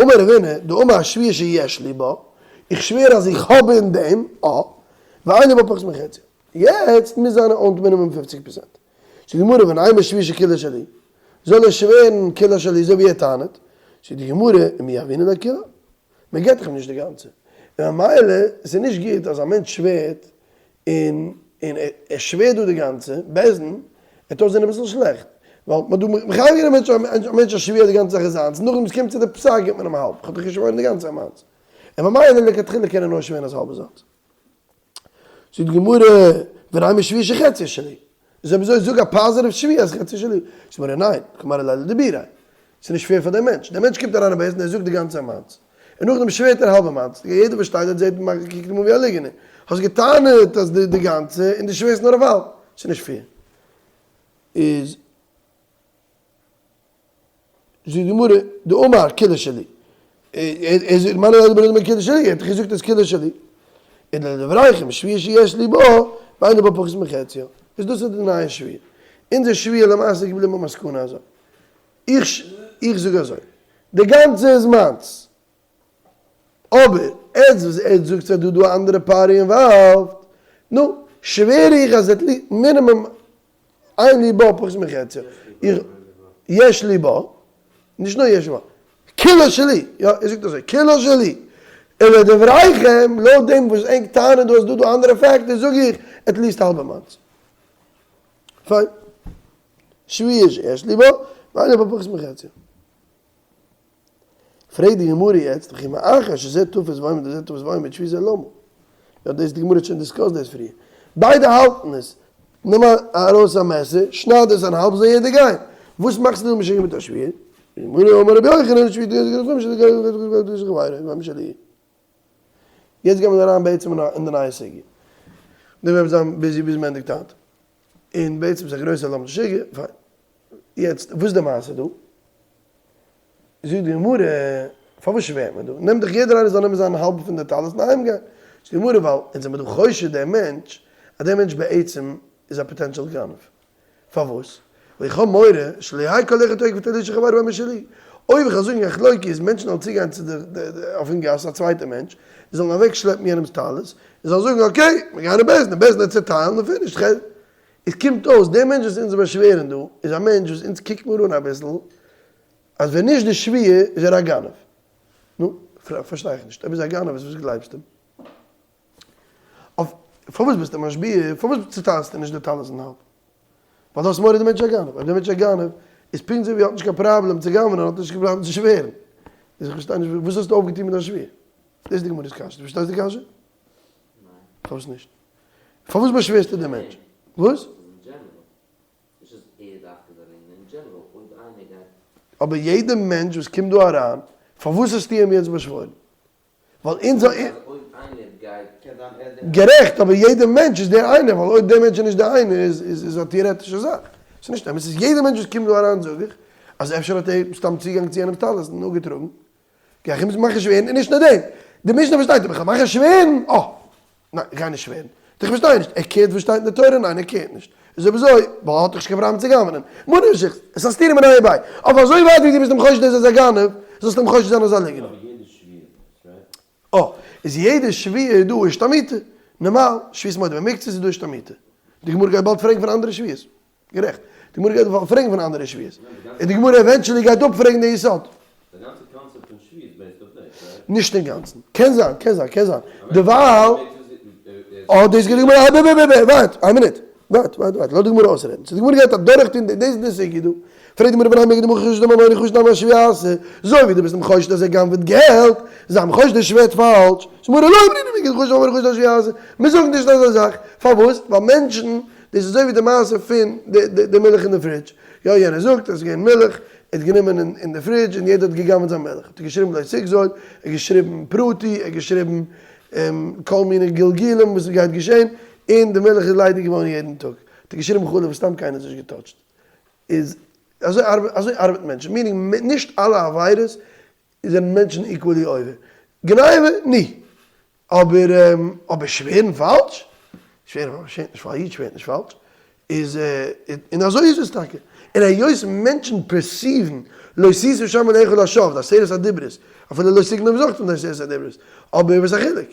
אמר רב הונא, דאמר שבועה שיש לי בה, איך שווער אז איך האב אין דעם, א, ואין לי בה פחות מחציה. יעצט מוז זיין ער own ט מינימום פופציג פראצענט. זאגט די גמרא, ונימא שבועה שכולה שלי, זאל ער שווערן כולה שלי אזוי ווי ער טענה'ט. זאגט די גמרא, ומי יהבינן ליה כולה? מען געט דאך אים נישט די גאנצע, און ממילא עס איז נישט גוט אז א מענטש שווערט און און ער שווערט דא די גאנצע, בית דין וועט אויסזען אביסל שלעכט, ווייל מען האט דא מחייב געווען א מענטש א שבועה אז די גאנצע זאך איז זיינס, נאכדעם עס קומט צו די פסק געבט מען אים האלב, איך האב דאך געשוואוירן די גאנצע איז מיינס, און ממילא לכתחילה קען ער נאר שווערן אז האלב איז זיינס. זאגט די גמרא, ונימא שבועה שחציה שלי, איז אויב אזוי זאג א positive שבועה אז חציה שלי, זאגט די גמרא ניין, קא מרע ליה לדיבוריה, ס'איז נישט fair פאר דעם מענטש, דער מענטש קומט אריין אין בית דין און ער זאגט די גאנצע מיינס, און נאכדעם שווערט ער האלבע מיינס, יעדער וואס שטייט דארט זעט און קוקט אים אן ווי א ליגענער, האסט געטענה'ט אז די גאנצע און דו שווערסט נאר אויף האלב, ס'איז נישט fair. איז. זאגט די גמרא, דאמר כולה שלי, ער זאגט מרע ליה לדיבוריה כולה שלי, ער האט דאך געזאגט אז כולה שלי, און לדבריכם שבועה שיש לי בה, ואין לי בה פחות מחציה, איז דאס איז די נייע שבועה. אונזער שבועה למעשה איז געבליבן במסקנא אזוי. איך איך זאג אזוי, די גאנצע איז מיינס, אבער עטס וואס עטס זאגטס אז דא דא א אנדערע party involved, נו, שווער איך אז at least מינימום אין לי בה פחות מחציה, איך, יש לי בה, נישט נאר יש לי בה, כולה שלי, יא, ער זאגט אזוי, כולה שלי, ולדבריכם, לויט דעם וואס ענק טענה'ן דא אז דא דא אנדערע factors, זאג איך, at least האלבע מיינס. פיין. שבועה שיש לי בה, ואין לי בה פחות מחציה. פרעגט די גמרא יעצט, וכי מאחר שזה תופס ועומד וזה תופס ועומד שבועת זה למה? יא דאס די גמרא האט שוין discussed דאס פריער. ביידע האלטן עס. נעם ארויס א מעסער, שנייד עס אין האלב זאל יעדער גיין. וואס מאכסטו דא משוגע מיט א שבועה? די גמרא אמר רבי יוחנן שבועה יעצט גייען מיר אריין בעצם אין די נייע סוגיא. דא וועט מען זיין busy ביז מען ענדיגט היינט. און בעצם איז א גרויסע למדן משוגע, פיין. יעצט וואס איז די מעשה דא? זאגט די גמרא, פארוואס שווערט מען דא? נעם דיך יעדער איינער זאל נעמען זיין האלבע פון די טלית און אהיים גיין. זאגט די גמרא, ווייל אונז זעמיר דא חושד דעם מענטש, אז דער מענטש בעצם איז א potential גנב. פארוואס? ווייל איך האב מורא, שלא יהא כל אחד תוקף טלית של חברו משלי. אויב איך וועל זאגן אחלוקה איז מענטשן זאלן צוגיין צו די אויפן גאס א צווייטע מענטש, און זאלן אוועק שלעפן יענעמס טלית, און זאלן זאגן okay, מיר גייען אין בית דין, בית דין וועט צעטיילן און finish. עס קומט אויס, דער מענטש וואס אונז באשווערן דא, איז א מענטש וואס אונז קוקט מיר אן אביסל, אז ווען נישט די שבועה איז ער א גנב. נו, פארשטיי איך נישט, אויב איז א גנב איז וואס גלייבסטו אים? אויף פארוואס ביסטו משביע? פארוואס צוטיילסטו נישט די טלית אין האלב? ווייל דו האסט מורא די מענטש איז א גנב. אויב די מענטש איז א גנב, איז פונקט אזוי ווי ער האט נישט קיין פראבלעם צו גנב'נען האט ער נישט קיין פראבלעם צו שווערן. איז איך פארשטיי נישט וואס האסטו אויפגעטון מיט דיין שבועה? דאס איז די גמרא'ס קשיא. דו פארשטייסט די קשיא? פארוואס נישט? פארוואס באשווערסטו די מענטש? וואס? אבער יעדע מענטש וואס קומט דא אריין, פארוואס האסטו אים יעצט באשוואוירן? ווייל אונז גערעכט, אבער יעדע מענטש איז דער איינער, ווייל אויב דער מענטש איז נישט דער איינער איז איז א טעארעטישע זאך. ס'איז נישט אמת, ס'איז יעדע מענטש וואס קומט דא אריין זאג איך, אז אפשר האט ער סתם צוגאנג צו יענעמ'ס טלית און אפגעטראגן. גיי איך אים מאכן שווערן, און נישט נאר דעם, די משנה פארשטייט אבער איך וועל מאכן שווערן, אה! ניין, איך גיי נישט שווערן. איך פארשטיי נישט, ער care ט וואס שטייט אין די תורה? ניין ער care ט נישט. איז אויב אזוי, ווייל האט דאך נישט קיין פראבלעם צו גנב'נען. ממה נפשך, עס איז א סתירה מיניה וביה. אויף אזוי ווייט ווי דו ביסט אים חושד אז ער איז א גנב, זאלסטו אים חושד זיין אז ער איז א ליגנער. אה, איז יעדע שבועה איז דא אישתמיטה. נארמאל, שבועת מודה במקצת איז דא אישתמיטה. די גמרא גייט באלד פרעגן פון אנדערע שבועות. גערעכט. די גמרא גייט באלד פרעגן פון אנדערע שבועות. און די גמרא eventually גייט אפפרעגן די יסוד. די גאנצע קאנצעפט פון שבועה איז based אויף דאס, right? נישט אינגאנצן. קען זיין, קען זיין, קען זיין. דערווייל. אה, דאס גייט די גמרא, ב ב ב ב, ווארט, איין מינוט. ווארט, ווארט, ווארט, לאז די גמרא אויסרעדן. so די גמרא גייט אדורכטון די, דאס איז די סוגיא דא. פרעגט די גמרא והא מאיגי דמחש חושד ממונא חושד נמי אשבועה אזוי ווי דו ביסט אים חושד אז ער גנב'עט געלט, זיי אים חושד ער שווערט פאלש. זאגט די גמרא לא אמרינן מאיגי דמחשש דממונא חושד אשבועה מיר זאגן נישט אזא זאך. פארוואס? ווייל מענטשן דאס איז אזוי ווי די מעשה פון די מילך אין די fridge, יא יענער זאגט אז עס איז געווען מילך, ער האט גענומען אין די fridge און יעדער האט געגנב'ט זיין מילך, האט ער געשריבן לא תגזול, ער האט געשריבן פרטי, ער האט געשריבן כל מיני גלגולים וואס עס גייט געשען, און די מילך איז ליידיג געווארן יעדן טאג, האט ער געשריבן חלב וואס סתם קיינער האט נישט געטאטשט, איז אזוי ארבעט אזוי ארבעט מענטשן, meaning נישט אלע עבירות זענען מענטשן equally עובר, גניבה ני, אבער אבער שווערן פאלש? שווערן פאלש שווערט נישט פאלש, א איד שווערט נישט פאלש, איז און אזוי איז עס טאקע, און היות מענטשן perceive ן לא תשא שם אלקיך לשווא, די עשרת הדיברות, אפילו לא תגנוב איז אויך פון די עשרת הדיברות, אבער וואס א חילוק,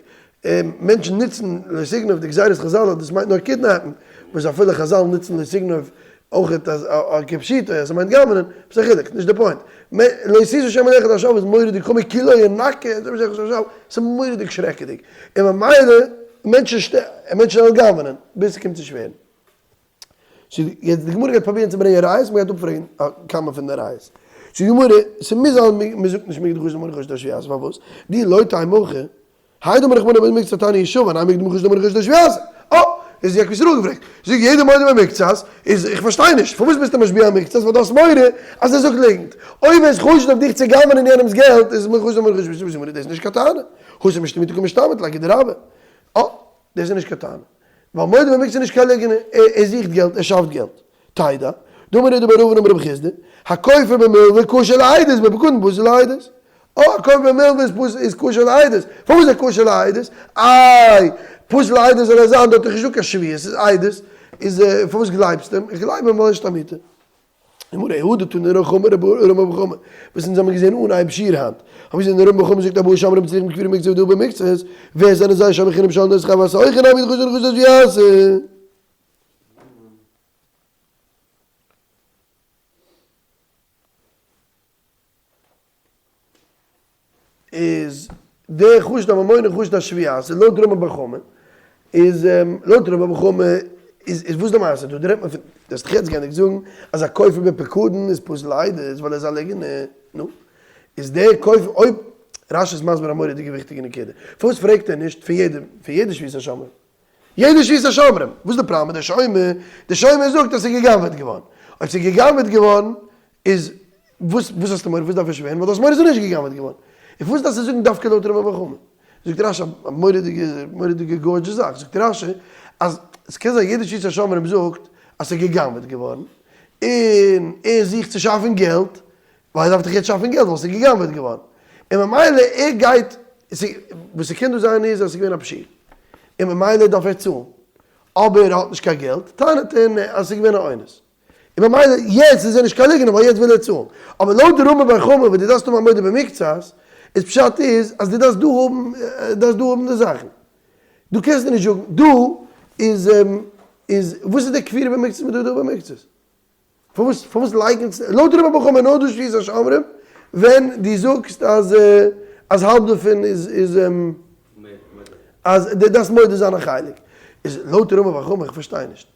מענטשן נוצן לא תגנוב די גזירת חזל אז דאס מיינט נאר kidnap ן, וואס אפילו חזל נוצן לא תגנוב אויכעט אז כפשוטו אז ס'מיינט גנב'נען, וואס א חילוק, נישט די point. לא תשא שם אלקיך לשווא איז מורא'דיג חמור כי לא ינקה, ס'איז מורא'דיג שרעקעדיג, און ממילא מענטשן מענטשן וועלן גנב'נען ביז ס'קומט צו שווערן. so יעצט די גמרא גייט פרובירן צו ברענגען ראיות, מ'גייט אפפרעגן כמה פון די ראיות. so די גמרא, ס'מוז זיין מ'זאגט נישט מאיגי דחשיב דממונא חשיב דשבועה, פארוואס? דאי לא תימא הכי, האי דאמר רחמנא במקצת תניא ישבע ניין מאיגי דחשיב דממונא חשיב דשבועה. אה! איז יעקב ישראל געפרעגט. זאג יעדער מודה במקצת, איז איך פארשטיי נישט, פארוואס ביסטו משביע מקצת, ווייל דו האסט מורא אז ער זאגט ליגנט. אויב ער איז חשוד אויף דיך צו גנב'נען יענעמ'ס געלט, איז מיר חשוד דממונא חשיב דשבועה, דאס איז נישט קיין טענה. התם אישתמוטי קא משתמיט ליה כדרבה. אה! דאס איז נישט קיין טענה. ווייל מודה במקצת איז נישט קיין ליגנער, ער זוכט געלט, ער שאפט געלט. תדע, דאמר ר' בר אבין אמר רב חסדא, הכופר במלוה כשר לעדות, בפקדון פסול לעדות. אה, הכופר במלוה איז כשר לעדות. פארוואס איז ער כשר לעדות? איי, פסול לעדות זאל ער זיין, דארט איז נישטא קיין שבועה, ס'איז עדות. איז פארוואס גלייבסטו אים? איך גלייב אים ווייל ער איז שתמיטה. אמר ר' הודה תנא ר' חמא ר' רמי בר חמא, וואס אונז האבן געזען אן אייב שיעור היינט, האבן געזען רמי בר חמא זאגט אבער שומרים צריכים כפירה מקצת והודאה במקצת, ווער זענען זיי שומרי חינם שואלין את שכר ועשה אויך אין עמי דחושד וחושד ויעשה. איז דער חשד הממונא חשד השבועה אז לויט רמי בר חמא איז לויט רמי בר חמא איז איז וואס די מעשה דא? דא רעדט מען פון דו האסט דאך יעצט גענדיגט זאגן אז א כופר בפקדון איז פסול לעדות ווייל ער איז א ליגענער נו איז דער כופר אויב רשי איז מסביר א מורא'דיגע וויכטיגע נקודה פארוואס פרעגט ער נישט פון יעדע פון יעדע שבועת השומרים יעדע שבועת השומרים וואס איז די פראבלעם מיט די שומר די שומר זאגט אז ס'איז גע'גנב'עט געווארן אויב ס'איז גע'גנב'עט געווארן איז וואס וואס האסטו מורא? וואס דארף ער שווערן? ווייל דו האסט מורא ס'איז נישט גע'גנב'עט געווארן. און פארוואס דארפסטו זאגן דווקא לויט רמי בר חמא? זאגט רשי א מורא'דיגע מורא'דיגע gorgeous זאך, זאגט רשי אז ס'קען זיין יעדע שבועת השומרים זאגט. אז ס'איז גע'גנב'עט געווארן, און ער זוכט צו שאפן געלט, ווייל ער דארף דאך יעצט שאפן געלט ווייל ס'איז גע'גנב'עט געווארן, און ממילא ער גייט, וואס ס'קען דא זיין איז אז ס'איז געווען א פשיעה, און ממילא דארף ער צאלן, אבער ער האט נישט קיין געלט, טענה'ט ער אז ס'איז געווען א אונס. און ממילא יעצט איז ער נישט קיין ליגנער ווייל יעצט וויל ער צאלן. אבער לויט די רמב ם חמור וואס דו דארפסט האבן א מודה במקצת, איז פשט איז אז דו דארפסט דא האבן דארפסט דא האבן די זאכן. דא קענסטו נישט זאגן דא איז איז וואס איז די כפירה במקצת מיט הודאה במקצת? פארוואס פארוואס לייקנסטו לויט רמב ם חמור נאר דא שבועת השומרים ווען דו זאגסט אז אז האלב דערפון איז איז אז דו דארפסט מודה זיין א חלק. איז לויט רמב ם חמור איך פארשטיי נישט.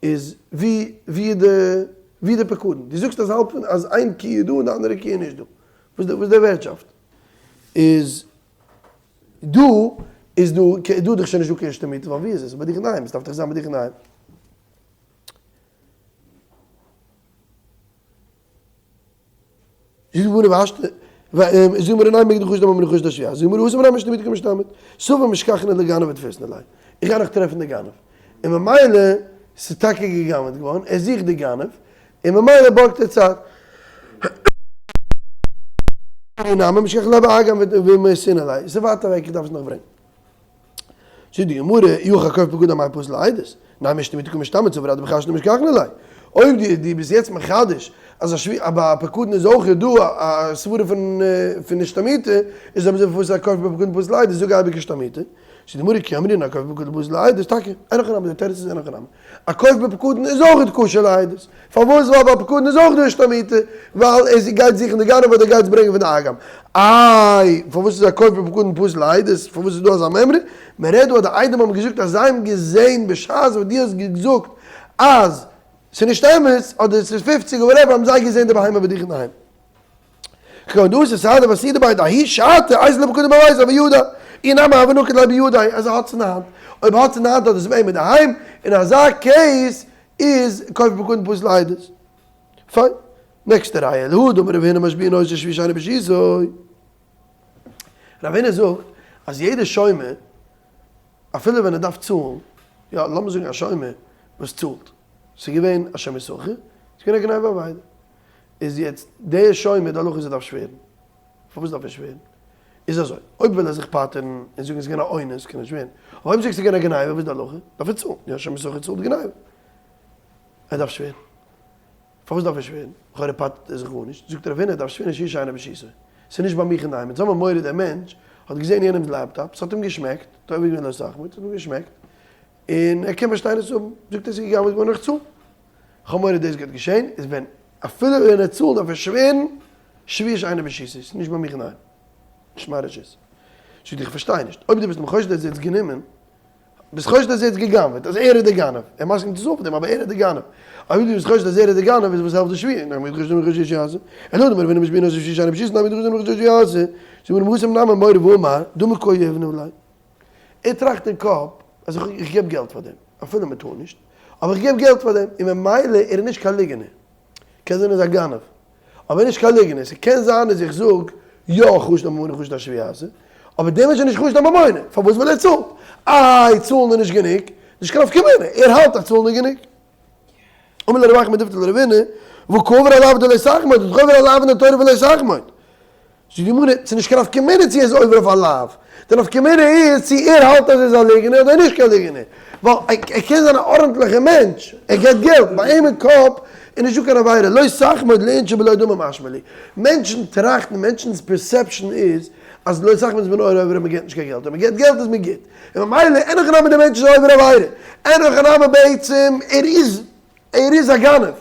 איז ווי ווי איז די ווי איז די פקדון? דו זאגסט אז האלב פון אז איין קי איז דא און די אנדערע קי איז נישט דא. וואס די וואס די ווערטשאפט? איז דא איז דא דא איז דאך שוין נישט דא קיין שטעמיטע ווייל ווי איז עס? ביי דיך אינדערהיים עס דארף דאך זיין ביי דיך אינדערהיים. זאגט די גמרא והשתא, זאגט די גמרא ניין מעג די חשד אמר חשד השביעה, זאגט די גמרא התם נמי אישתמיטה קמשתמט, סבר משכחנא לגנב ותפיסנא ליה, איך גיי נאך טרעפן די גנב, און ממילא ס'איז טאקע גע'גנב'ט געווארן, ער זוכט די גנב, און ממילא בארגט ער צייט. נמי משכחנא ליה באגם ומייתינא ליה, ס'איז ווייט אוועק איך דארף עס נאך ברענגען. זאגט די גמרא, אי הכי הכופר בפקדון אמאי פסיל לעדות, נימא אישתמוטי קא משתמיט סבר אדבחשנא משכחנא ליה. אויב דו דו ביסט יעצט מחדש אז א שבי א ביי א פקדון איז אויך דא א סברא פון פון אישתמיטה, איז אויב אזוי פארוואס איז הכופר בפקדון פסול לעדות, זאג אייביג אישתמיטה. זאגט די גמרא, כי אמרינן הכופר בפקדון פסול לעדות, טאקע, אין הכי נמי, די תירוץ איז אין הכי נמי. הכופר בפקדון איז אויך כשר לעדות. פארוואס? ווייל ביי פקדון איז אויך דא אישתמיטה, ווייל ער גייט זוכן די גנב אדער גייט עס ברענגען פון די אגם. איי, פארוואס איז הכופר בפקדון פסול לעדות? פארוואס איז דא אזא מימרא? מען רעדט דא אז די עדים האבן געזאגט אז זיי האבן געזען בשעת וואס דו האסט געזאגט אז ס'איז נישט אמת, אדער ס'איז פופציג אדער whatever, האבן זיי געזען די בהמה ביי דיך אינדערהיים. כגון דאתא סהדא ואסהידו ביה דההיא שעתא אייתי ליה פקדון בביתיה הוה ידע אי נמי הוה נקיט ליה בידיה אז ער האט עס אין די האנט, אויב האט עס אין די האנט האט עס ביי אים אינדערהיים, אין אזא case איז כופר בפקדון פסול לעדות. פיין. נעקסטע ראיה, להא דאמר רב הונא משביעין אותו שבועה שאינה ברשותו. רב הונא זאגט אז יעדער שומר אפילו ווען ער דארף צאלן, יא לאמיר זאגן א שומר וואס צאלט, ס'איז געווען א שומר שכר, ס'איז געווען א גניבה ואבידה, איז יעצט דער שומר די הלכה איז ער דארף שווערן, פארוואס דארף ער שווערן? איז אזוי, אויב וויל ער זיך פטר'ן און זאגן ס'איז געווען א אונס קען ער שווערן, אבער אויב זאגסט ס'איז געווען א גניבה וואס איז די הלכה? דארף ער צאלן, יא שומר שכר צאלט גניבה, ער דארף שווערן, פארוואס דארף ער שווערן? לכאורה פטר'ט ער זיך גארנישט, זאגט רב הונא ער דארף שווערן שבועה שאינה ברשותו, ס'איז נישט ביי מיך אינדערהיים, אונז האבן מורא דער מענטש האט געזען יענעמ'ס לעפטאפ, ס'האט אים געשמעקט, האט עובר געווען לא תחמוד, ס'האט אים געשמעקט, און ער קען באשטיין עס צו האבן, זאגט ער ס'איז געגנב'עט געווארן איך צאל. כ'האב מורא דאס גייט געשען, איז ווען אפילו ווען ער צאלט דארף ער שווערן שבועה שאינה ברשותו, ס'איז נישט ביי מיך אינדערהיים, נישט מיין רשות. זאגט איך פארשטיי נישט, אויב דו ביסט אים חושד אז ער האט עס גענומען, ביסט חושד אז ער האט עס גע'גנב'עט, אז ער איז דער גנב, ער מסכים צו צאלן פאר דעם אבער ער איז דער גנב, אויב דו ביסט חושד אז ער איז דער גנב איז וואס העלפט די שבועה, נאך מיט חושד חושד שיעשה, אלא דאמר רב הונא משביעין אותו שבועה שאינה ברשותו, נאך מיט חושד חושד שיעשה, זאגט מיר התם נמי מורא ואמר, דמי קא יהיבנא ליה. ער טראכט אין קאפ אז איך געב געלט פאר דעם, אפילו מען טאר נישט, אבער איך געב געלט פאר דעם, און ממילא ער איז נישט קיין ליגענער, קען זיין ער איז א גנב, אבער ער איז נישט קיין ליגענער, ס'קען זיין אז איך זאג יא חשוד הממונה חשוד השביעית, אבער דער מענטש איז נישט חשוד הממונה, פארוואס? ווייל ער צאלט, איי צאלן איז נישט גענוג, נישט קיין נפקא מינה, ער האלט אז צאלן איז גענוג. אמר ליה רב אחא מדיפתי לרב הונא, והא קעבר עלויה דלא תחמוד, איז דאך עובר א לאו אין די תורה ולא תחמוד. זאגט די גמרא, ס'איז נישט קיין נפקא מינה צו ער איז עובר אויף א לאו, די נפקא מינה איז צו ער האלט אז ער איז א ליגענער אדער נישט קיין ליגענער, ווייל ער קען זיין א ארנטליכער מענטש, ער געבט געלט, ביי אים אין קאפ איז נישטא קיין עבירה, לא תחמוד לאינשי בלא דמים משמע להו, מענטשן טראכטן, מענטשנ'ס perception איז אז לא תחמוד איז מען עובר אויב מען געבט נישט קיין געלט, אויב מען געבט געלט איז מען גוט, און ממילא אין הכי נמי די מענטש איז עובר עבירה, אין הכי נמי בעצם ער איז ער איז א גנב,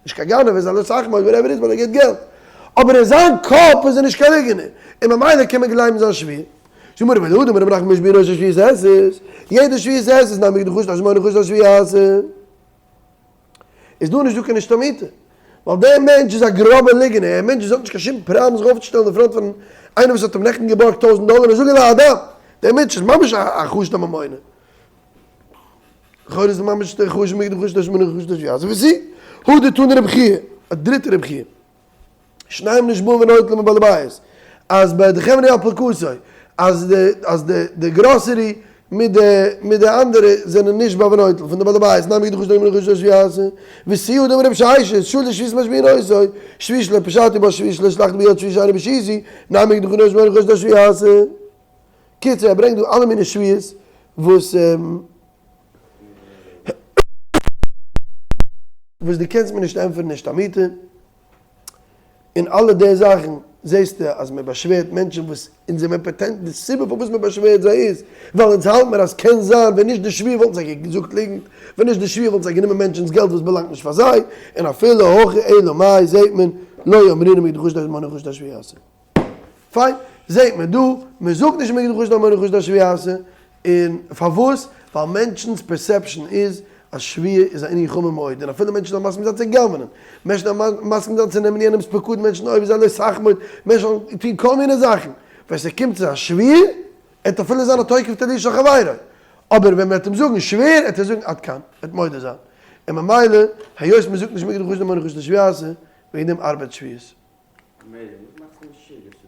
נישט קיין גנב, ער איז א לא תחמוד whatever איז ווייל ער געבט געלט, אבער אין זיין קאפ איז ער נישט קיין ליגענער, און ממילא קען מען גלייבן זיין שבועה. זאגט מרן ולהא דאמר רב נחמן משביעין אותו שבועת הסת, יעדע שבועת הסת איז נמי דחשוד אשמונה חשוד אשבועה הסת. איז דא נישט דא קיין אישתמיטה, ווייל דער מענטש איז א גראבער ליגענער, א מענטש וואס האט נישט קיין שום פראבלעם זיך אויפצושטעלן אין front פון איינער וואס האט אים נעכטן געבארגט טויזענט דאלער און זאגן להדם, דער מענטש איז ממש א חשוד הממונה. לכאורה איז ממש דער חשוד מיט די חשוד השמונה חשוד השביעי, אזוי ווי זי, הא דתני רבי חייא, א דריטע רבי חייא. שניים נשבעים ונוטלים מבעל הבית, אז ביי די חברה על פקוסי, אז די אז די די גראסערי. מיט די מיט די אנדערע זענען נשבע ונוטל פון די בעל הבית נמי כדחשיב דאמר חשש שבועה ותו דאמר רב ששת שלש שבועות משביעין אותו שבועה שלא פשעתי בה שבועה שלא שלחתי ביד שבועה שאינה ברשותי נמי כדחשיב דאמר חשש שבועה קיצור ער ברענגט דא אלע מיני שבועות וואס וואס דו קענסט מיר נישט ענטפערן נישט אמיתה. און אלע די זאכן זעסטו אז מען באשווערט מענטשן וואס אונז זעמיר פאטענט די סיבה פארוואס מען באשווערט זיי איז ווייל אונז האלט מיר אז קען זיין ווען נישט די שבועה וואלטן זיי געזאגט ליגנט, ווען נישט די שבועה וואלטן זיי גענומען מענטשנ'ס געלט וואס באלאנגט נישט פאר זיי, און אפילו הכי אלא מאי זעט מען לא אמרינן מכדחשוד דמנו חשוד השבועה. פיין, זעהט מען דא, מען זאגט נישט מכדחשוד דמנו חשוד השבועה, און פארוואס? ווייל מענטשנ'ס perception איז אז שבועה איז א ענין חמור מאוד, און אפילו מענטשן זאלן מסכים זיין צו גנב'נען, מענטשן זאלן מסכים זיין צו נעמען יענעמ'ס פקדון, מענטשן עובר זיין לא תחמוד, מענטשן זאלן טון כל מיני זאכן, ווען ס'קומט צו א שבועה, ער וועט אפילו זיין א תוקף תלי' של חברו, אבער ווען מען וועט אים זאגן שווער, וועט ער זאגן עד כאן, ער וועט מודה זיין, און ממילא, היות מען זאגט נישט מכדחשוד דמנו חשוד השבועה, וועגן דעם ארבעט שבועות. אמעיזינג, וואס מאכסטו משוגע?